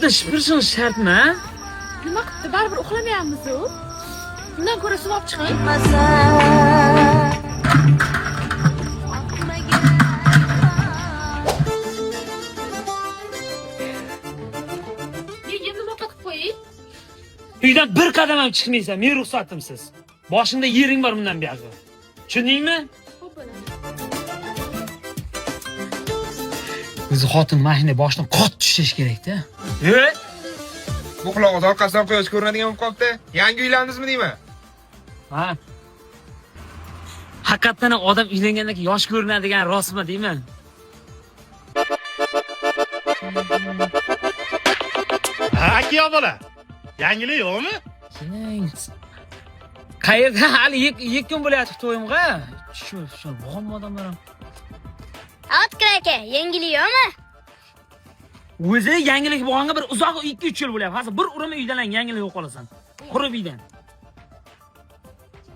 Shuni shipirishimiz shartmi, a? Nima qilibdi? Baribir uxlamayapmiz-u. Undan ko'ra suv olib chiqing. Ye, nima qilib qo'ying? Uydan bir qadam ham chiqmaysan, men ruxsatimsiz. Boshingda yering bor bundan buyog'i. Tushundingmi? Xo'p bo'ladi. O'zi xotin mashina boshdan qattiq tushish kerak-da. E? Bu qulog'i orqasidan quyosh ko'rinadigan bo'lib qolibdi. Yangi uylandingizmi deyman? Ha. Haqiqatdan ham odam uylangandan keyin yosh ko'rinadigan rostmi deyman? Ha, kuyov bola. Yangilik yo'qmi? Keling. Qayerda hali 2 kun bo'lyapti to'yimga. Shu bo'g'im odamlar ham. Otkir aka, yangilik yo'qmi? O'zi yangilik bo'lganga bir uzoq 2-3 yil bo'lyapti. Hozir bir urima uydan ham yangilik yo'q qolasan. Qurib uydan.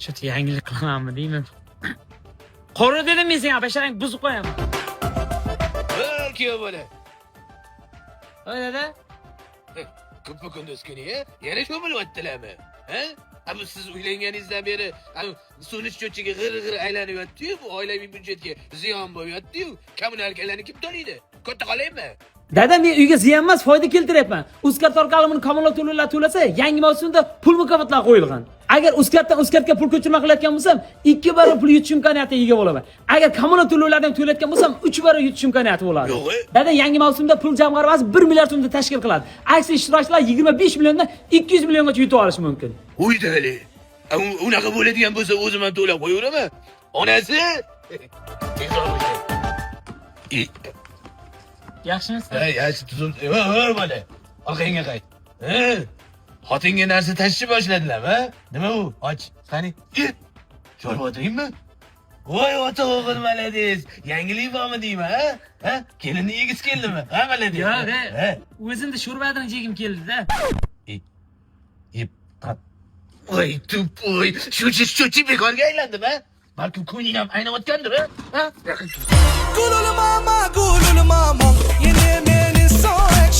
Shu yangilik qilamanmi deyman. Qori dedim men senga, basharang buzib qo'yaman. Kuyov bola. Voy dada. Ko'ppa kunduz kuni yana cho'milyaptilarmi? Ha? Ha, bu siz uylanganingizdan beri suvni cho'chiga g'ir-g'ir aylanib yotdi-yu, bu oilaviy byudjetga ziyon bo'lib yotdi-yu. Kommunalkalarni kim to'laydi? Katta qolaymi? Dada, men uyga ziyon emas, foyda keltiryapman. Uzcard orqali buni kommunal to'lovlar to'lasa, yangi mavsumda pul mukofotlari qo'yilgan. Agar Uzcarddan Uzcardga pul ko'chirma qilayotgan bo'lsam, 2 barobar pul yutish imkoniyatiga ega bo'laman. Agar kommunal to'lovlardan to'layotgan bo'lsam, 3 barobar yutish imkoniyati bo'ladi. Yo'q, e? Dada, yangi mavsumda pul jamg'armasi 1 milliard so'mda tashkil qiladi. Aksiya ishtirokchilari 25 milliondan 200 milliongacha yutib olishi mumkin. Uydali. Unaqa bo'ladigan bo'lsa o'zim ham to'lab qo'yaveraman. Onasi. Tezroq o'sha. Yaxshimisiz? Ha, yaxshi tuzum. Va, bola. Orqangga qayt. Ha? Xotinga narsa tashishni boshladilarmi? Ha? Nima u? Och. Qani? Sho'rva o'tiraymi? Voy ota o'g'il, молодец. Yangilik bormi deyman, ha? Ha? Kelinni yegisi keldimi? Ha, молодец. Yo'q, Ha? o'zimda sho'rvadan yegim keldi-da. Yeb qat. Voy, тупой. Shuchi bekorga aylandim, ha? Balkim ko'ngling ham aynayotgandir, ha? Ha? قولوا لماما، قولوا لماما، يلي من الصوت.